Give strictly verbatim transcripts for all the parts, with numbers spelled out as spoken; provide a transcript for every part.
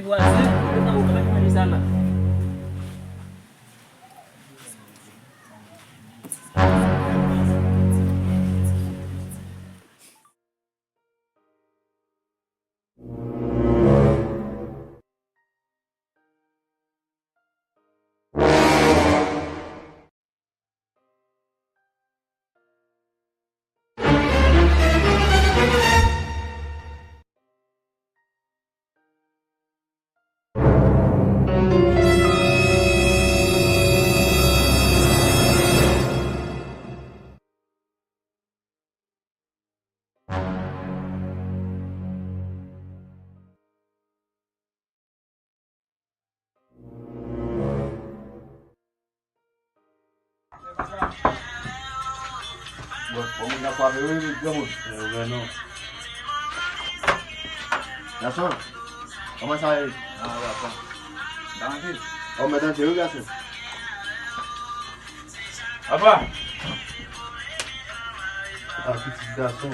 Vwazen, yo nan ou manje sa la. Bon, bon, moun ap frape, wi, wi, granmoun. Yo, granmoun. Gason, kòman sa ye? Ah, papa. Sa rantre? Ò, mèt antre, wi, gason. Papa! Ah, pitit gason.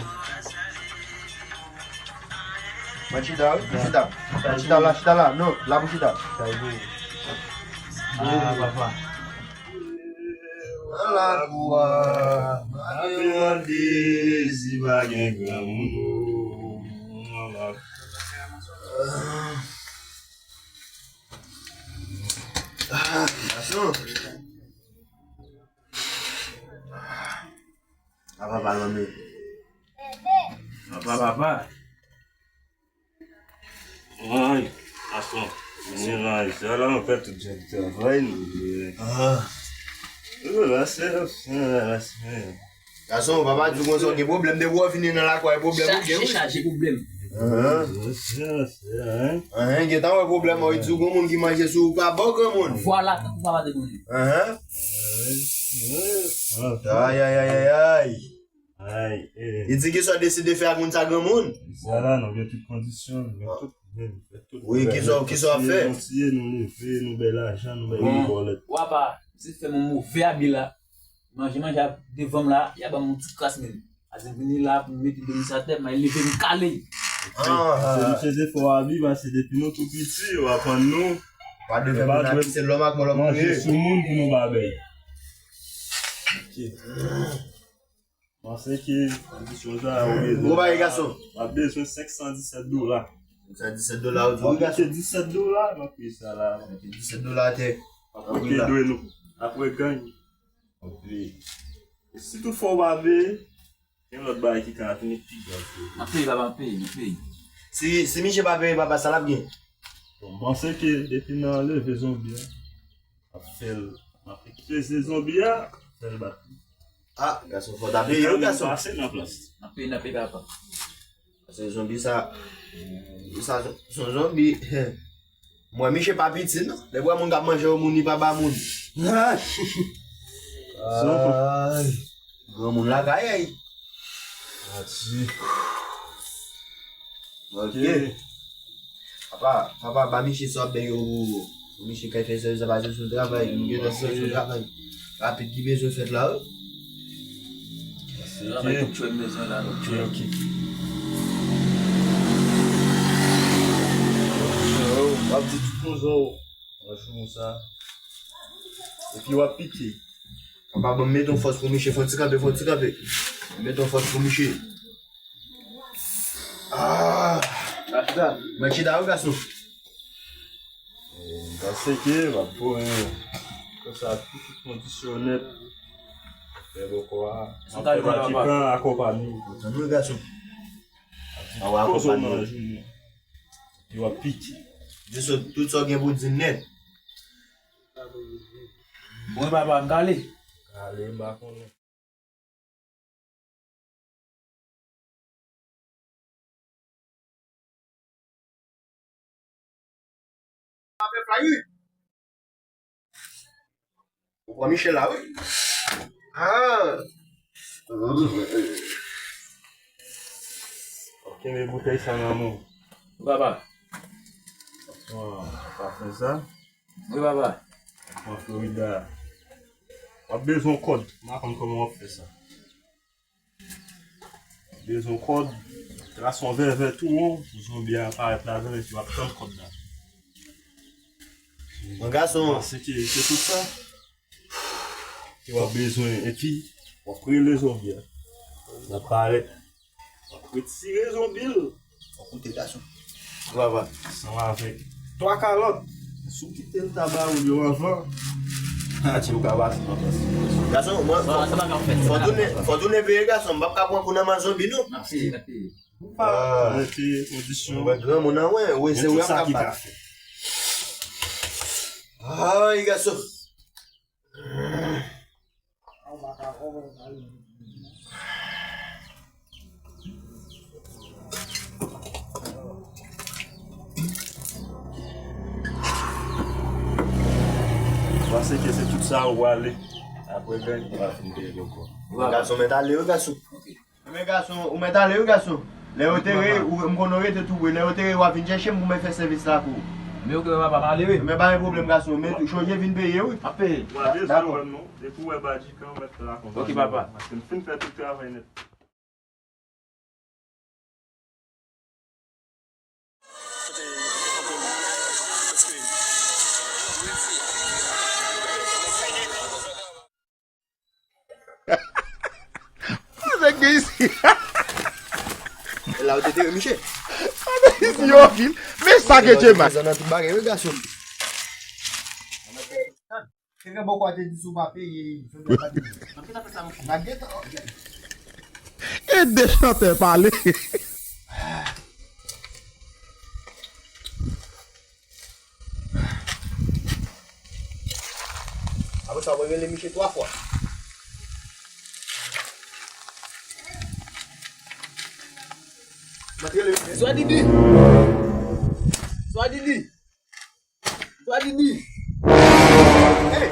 Mwen chita, wi, mwen chita. Mwen chita la, chita la. Non, la pou chita. Ah, papa. Nan lakou a, pa te mande si pa gen granmoun. Ah, gason. Ah, papa, lanmè. Papa, papa. Ay, gason. Vini la, sa la, nou fè tout jan de travay, nou. Ah. Yo, la, se, se, la, se. Gason, papa di w konsa, w gen pwoblèm, depi w vini nan lakou a, e pwoblèm ou gen, wi. Chaje, chaje pwoblèm. Ahan. Ahan, gentan wè pwoblèm, wi, di w gon moun ki manje sou ou, pa bon granmoun. Vwala, tankou papa te konnen. Ahan. Ay, ay, ay, ay, ay. Ay, eh. Li di ki sa w deside fè ak moun sa granmoun? Vwala, nou gen tout kondisyon, nou gen tout, nou fè tout. Wi, ki sa, ki sa w ap fè? Nou tiye, nou leve, nou bay lajan, nou bay bòlèt. Papa, misye fè m yon move abi la. Manje, manje ap devan m la, y a ban m yon ti kras menm. Ase vini la pou m mete do m sou tèt, m al leve m kale. Ah. Se misye te fè w abi, pase depi nou tou piti, yo aprann nou. Pa devè moun abi, se lòm ak mò lòm nou ye. Manje sou moun pou nou babèy. Ok. Panse ke kondisyon sa a ou bezwen. Gwo bagay, gason. W ap bezwen senk san disèt dola. Senk san disèt dola, ou di wi, gason. W ap kite disèt dola nan pri sa la. Mete disèt dola atè. W ap kite dwe nou. Apre gang. Ok. E si tout fwa ou pa veye, gen lòt bagay ki ka vini pi grav ke. M ap peye, papa, m ap peye, m ap peye. Si, si misye pa peye, papa, sa l ap gen? Bon, m panse ke depi n leve zonbi a, m ap fè l, m ap peze zonbi a, fè l bat. Ah, gason, fò w ta peye, wi, gason. Pase nan plas. M ap peye, m ap peye, papa. Pase zonbi sa, sa se yon zonbi. Mwen, misye pa piti, non. Depi w wè moun k ap manje yon moun, li pa ba moun. Ay, granmoun lakay, ay. Ati. Ok. Papa, papa, ba misye sa w ap bay yo pou, pou misye kay fè sèvis la, pase sou travay, nou gentan sou travay. Rapid ki bezwen fèt la, wi. Travay, ok. Tout chwe m bezwen la, tout chwe. Ok, ok. W ap di tout kouzon w nan jou sa. Epi w ap pike. Papa, ban m mete yon fòs pou misye, fò n ti kanpe, fò n ti kanpe. Mete yon fòs pou misye. Ah! Mwen chita wi, gason. E, m panse ke w ap voye konsa tout, tout kondisyon nèt. Fè bòkò a. M ap fè pati kan akonpanye. Antann wi, gason. Ap di tout koze w nan jounen. Epi w ap pike. Di sot tout sa w gen pou di nèt. Bon, papa, m kale. Kale, m pa konnen. Ou pran Michel la, wi. Ah. Ok, men boutèy sa nan men w. Papa. Pran, pa fè sa. Wi, papa. Pran Florida. W ap bezwen kòd. M pa konn kòman w ap fè sa. Bezwen kòd, trase yon vèvè tou wo pou zonbi a parèt ladan l epi w ap tann kòd la. Mwen gason. Paske se tout sa. Ke w ap bezwen, epi w ap rele zonbi a. L ap parèt. W ap retire zonbi l. W ap koute gason. Papa. Ansanm avèk twa kalòt. Si w kite l ta ba ou yo anvan, atye ou ka pase nan plas. Gason, mwen, fò, fò tounen, fò tounen veye gason. M p ap ka pran kou nan men zonbi, non. Mete kondisyon. Mwen granmoun nan, wè, wè, se wè m ka bat. Ay, gason. Paske se tout sa ou ale. Apre grann, ou pa fin peye ankò. Gason, mèt ale, wi, gason. Men gason, ou mèt ale, wi, gason. Lè yo tere, ou, m konnen w rete tou pre. Lè yo tere, w ap vin chèche m pou mwen fè sèvis la pou ou. Men oke, papa, m ale, wi. Men pa gen pwoblèm, gason. Men chonje vin peye, wi. M ap peye. Dakò. Depi w wè Badjikan, w mèt fè la konpayman. Oke, papa. Paske m fin fè tout travay nèt. Nèg gen isi. E la ou te tere, miche. Nèg isi yo anpil. Men sa ke Djema. Zòn nan tout bagay, wi, gason. Se gen bòkò te di si w pa peye, jodi a pa peye. N ap gentan. E de chantè pale. Apre sa, w rele miche twa fwa. Mwen rele. Swadidi! Swadidi! Swadidi! Hey!